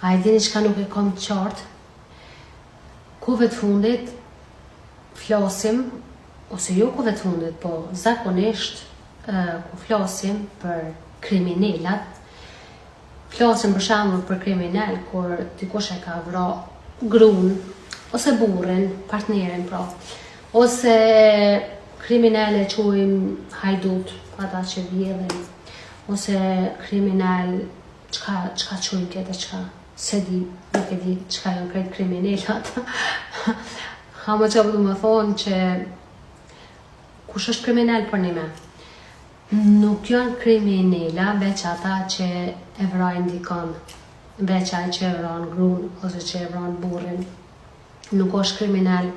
A e dini çka nuk e kam të qartë? Kohëve të fundit flasim, ose jo kohëve të fundit, po zakonisht kur flasim për kriminelat, flasim për shembull për kriminel kur dikush e ka vra grun ose burrin, partnerin pra, ose kriminel e quajmë hajdut, ata që vjedhin, ose kriminel çka çka quajmë tjetër çka, s'e di, nuk e di çka janë krejt kriminelat. Ama çka po du me thonë që kush është kriminel përnime? Nuk janë kriminela veç ata që e vrajnë dikon, veç ai që e vran grun ose që e vran burrin. Nuk është kriminel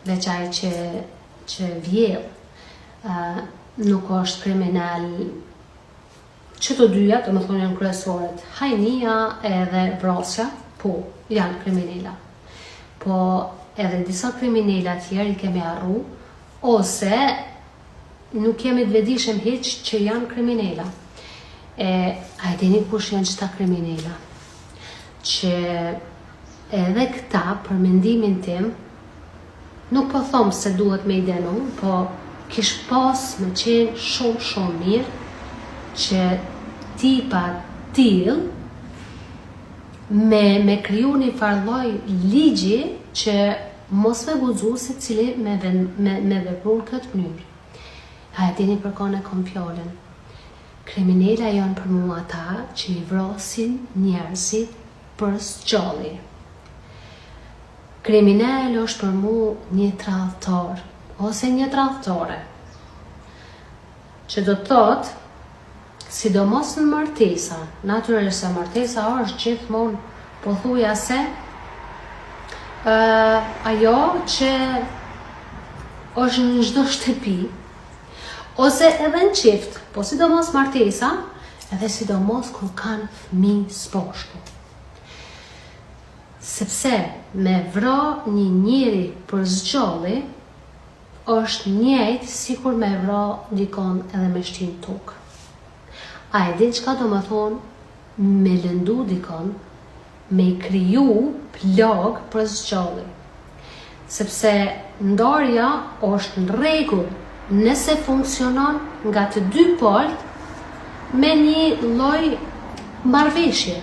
veç ai që që vjedh. Uh, nuk është kriminel që të dyja, domethonë janë kryesoret, hajnia edhe vrasja, po, janë kriminela. Po, edhe disa kriminela tjerë i kemi harru, ose nuk jemi të vetëdijshëm hiç që janë kriminela. E, a e dini kush janë qëta kriminela? Që edhe këta, për mendimin tim, nuk po thom se duhet me i denu, po kish pas me qenë shumë shumë mirë që tipa t'tillë me, me kriju një farë lloj ligji që mos me guxu secili me, me, me vepru në këtë mënyrë. A e dini për kon e kom fjalën? Kriminela janë për mua ata që i vrasin njerëzit për s'gjalli. Kriminel është për mu një tradhtar ose një tradhtare. Që do të thotë, sidomos në martesa, natyrisht se martesa është gjithmonë pothujse uh, ajo që është në çdo shtëpi ose edhe në çift, po sidomos martesa, edhe sidomos kur kanë fëmijë së bashku. Sepse me vra një njeri për s'gjalli, është njëjtë sikur me vra dikon edhe me shti n'tokë. A e din çka do me thonë me lëndu dikon, me i kriju plagë për s'gjalli. Sepse ndarja është në rregull nëse funksionon nga të dy palët me një lloj marrëveshje,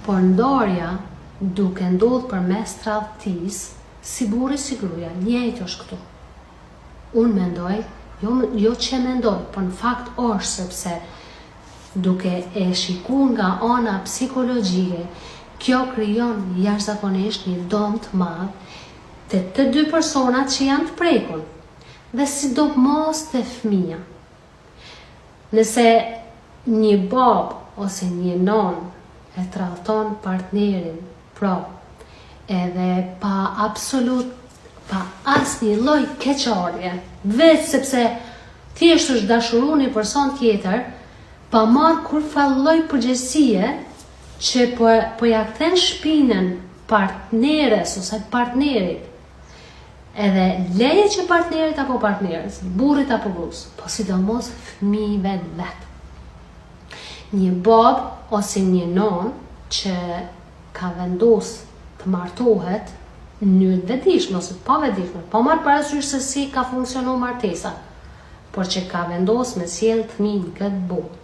por ndarja duke ndodhur përmes tradhtisë, si burri si gruaja, njëjtë është këtu. Unë mendoj, jo jo që mendoj, por në fakt është sepse duke e shiku nga ana psikologjike, kjo krijon jashtëzakonisht një dëm të madh te të dy personat që janë të prekun dhe sidomos te fëmija. Nëse një babë ose një nonë e tradhton partnerin, pra edhe pa absolut pa asnjë lloj keqardhje, veç sepse thjesht është dashuru një person tjetër, pa marrë kurrfarë lloj përgjegjësie që po, po ja kthen shpinën partneres ose partnerit, edhe leje që partnerit apo partneres, burrit apo grus, po sidomos fëmijëve vet. Një babë ose një nonë që ka vendos të martohet në mënyrë të vetëdijshme ose të pavetëdijshme, pa marrë parasysh se si ka funksionu martesa, por që ka vendos me sjell fëmijë në këtë botë.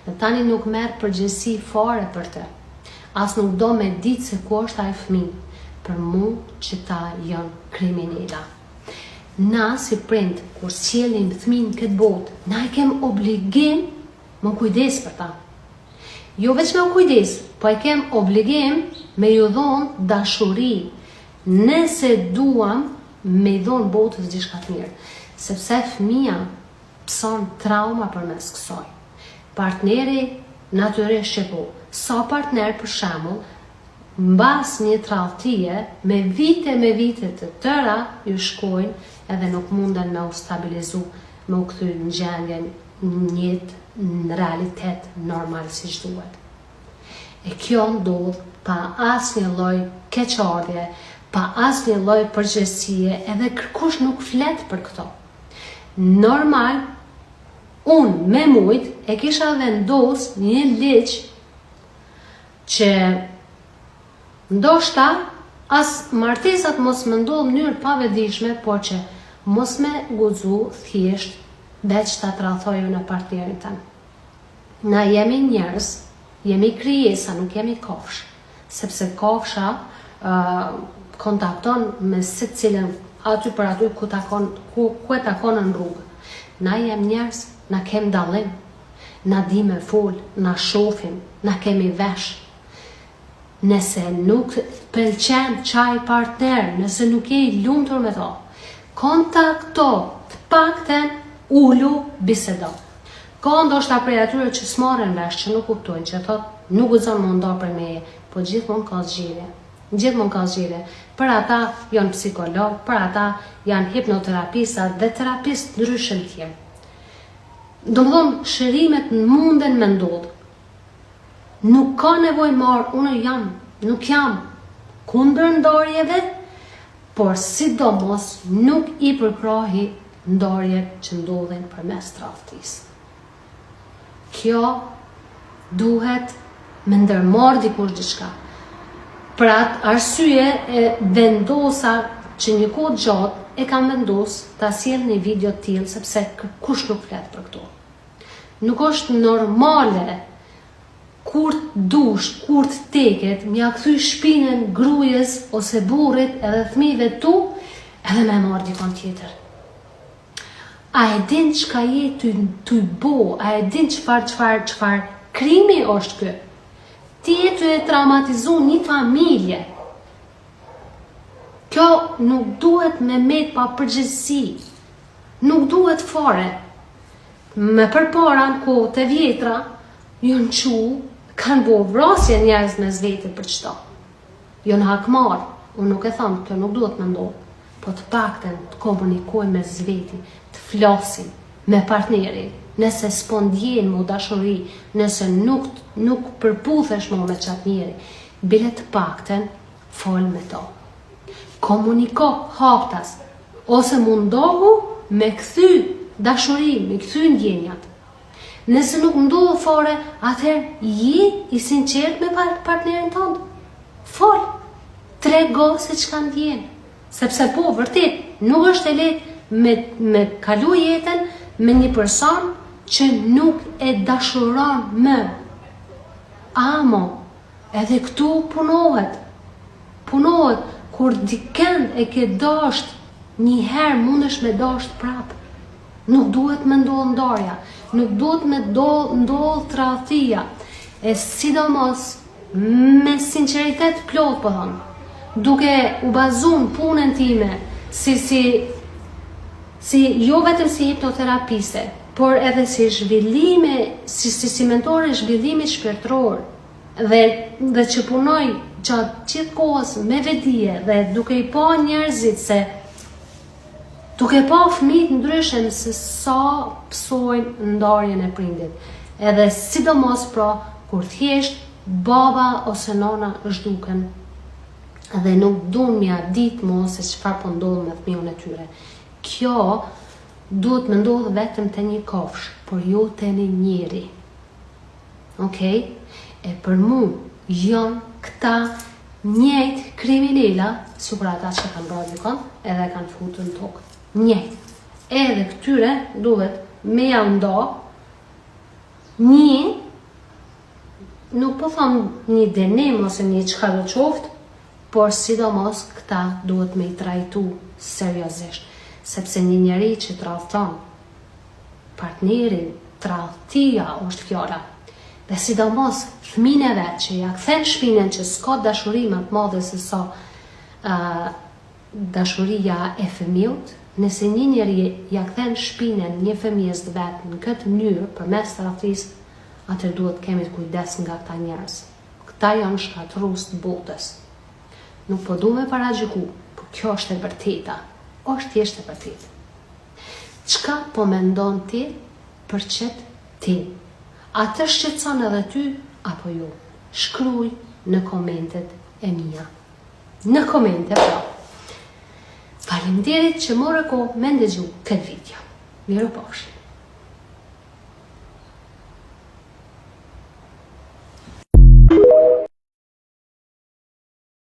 Dhe tani nuk merr përgjegjësi fare për të. As nuk do me ditë se ku është ai fëmijë. Për mu qëta janë kriminela. Na si prind kur sjellim fëmijë në këtë botë, na e kem obligim me u kujdes për ta. Jo veç me u kujdes, po e kem obligim me ju dhonë dashuri, nëse duam me i dhonë botës diçka të mirë, sepse fëmija pëson trauma përmes kësaj. Partneri natyrisht që po, sa partner për shembull, mbas një tradhtie me vite me vite të tëra ju shkojnë edhe nuk munden me u stabilizu, me u kthy në gjendjen në jetë në realitet normal siç duhet. E kjo ndodh pa asnjë lloj keqardhje, pa asnjë lloj përgjegjësie edhe kërkush nuk flet për këto. Normal, unë me mujt e kisha vendos një ligj që. Ndoshta as martesat mos me ndodh n'mënyrë pavetëdijshme, por që mos me guxu thjesht veç ta tradhtoj unë partnerin tem. Na jemi njerëz, jemi krijesa, nuk jemi kafshë, sepse kafsha kontakton me secilën aty për aty ku takon ku ku e takon në rrugë. Na jem njerëz, na kem dallim, na dim me fol, na shofim, na kemi vesh. Nëse nuk t'pëlqen qaj partner, nëse nuk je i lumtur me to, kontakto, të paktën ulu, bisedo. Ka ndoshta prej atyre që s'marrin vesh, që nuk kuptojnë, që thotë nuk guxon me u nda prej meje, po gjithmonë ka zgjidhje. Gjithmonë ka zgjidhje. Për ata janë psikologë, për ata janë hipnoterapista dhe terapistë ndryshëm tjerë. Domethënë, shërimet munden me ndodhë. Nuk ka nevojë marrë, unë jam, nuk jam kundër ndarjeve, por sidomos nuk i përkrahi ndarjet që ndodhin përmes tradhtisë. Kjo duhet me ndërmarrë dikush diçka. Për atë arsye e vendosa që një kohë gjatë e kam vendos ta sjell një video të tillë sepse kush nuk flet për këto. Nuk është normale kur të dush, kur të teket, m'ja kthy shpinën grujes ose burrit edhe fëmijëve tu, edhe me marrë dikon tjetër. A e din çka je tu, tu bo, a e din çfarë, çfarë, çfarë krimi është ky? Ti je tu e traumatizu një familje. Kjo nuk duhet me met pa përgjegjësi. Nuk duhet fare. Me përpara në kohët e vjetra, janë çu, kanë bo vrasje njerëz mes vete për qëto. Janë hakmarrë, unë nuk e tham, kjo nuk duhet me ndodhë, po të pakten të komunikojnë mes veti, të flasin me partnerin, nëse s'po ndjen mo dashuri, nëse nuk, nuk përputhesh mo me qatë njeri, bile të pakten fol me to. Komuniko haptas, ose mundohu me kthy dashuri, me kthy ndjenjat. Nëse nuk ndodh fare, atëherë ji i sinqert me partnerin tënd. Fol, trego se çka ndjen. Sepse po, vërtet, nuk është e lehtë me, me kalu jetën me një person që nuk e dashuron më. Amo, Edhe këtu punohet. Punohet kur dikend e ke dasht një herë mundesh me dasht prap. Nuk duhet me ndodh ndarja, nuk duhet me ndodh tradhtia. E sidomos me sinqeritet plot po thom, duke u bazu në punën time si si si jo vetëm si hipnoterapiste, por edhe si zhvillime, si si, si mentore e zhvillimit shpirtëror dhe dhe që punoj gjatë gjithë kohës me vetëdije dhe duke i pa njerëzit se duke pa fëmijët ndryshe se sa pësojnë ndarjen e prindit. Edhe sidomos pra kur thjesht baba ose nona zhduken dhe nuk duan m'ia ditë mo se çfarë po ndodh me fëmijën e tyre. Kjo duhet me ndodhë vetëm te një kafshë, por jo te një njeri. Okej? E për mu janë këta njëjtë kriminela sikur ata që kanë vrarë dikon edhe e kanë futur në tokë. Njëjtë. Edhe këtyre duhet me jau nda një nuk po thom një dënim ose një çka do qoftë, por sidomos këta duhet me i trajtu seriozisht, sepse një njeri që tradhton partnerin, tradhtia është fjala. Dhe sidomos fëmin e vet që ja kthen shpinën që s'ka dashuri më të madhe se sa uh, dashuria e fëmiut, nëse një njeri ja kthen shpinën një fëmijës të vet në këtë mënyrë përmes tradhtisë, atëherë duhet të kemi kujdes nga këta njerëz. Këta janë shkatërrues të botës. Nuk po du me paragjyku, po kjo është e vërteta. Është thjesht e vërtetë. Çka po mendon ti për qët temë? A të shqetëson edhe ty apo jo? Shkruj në komentet e mia. Në komente pra. Faleminderit që more kohë me ndëgju këtë video. Mirupafshim.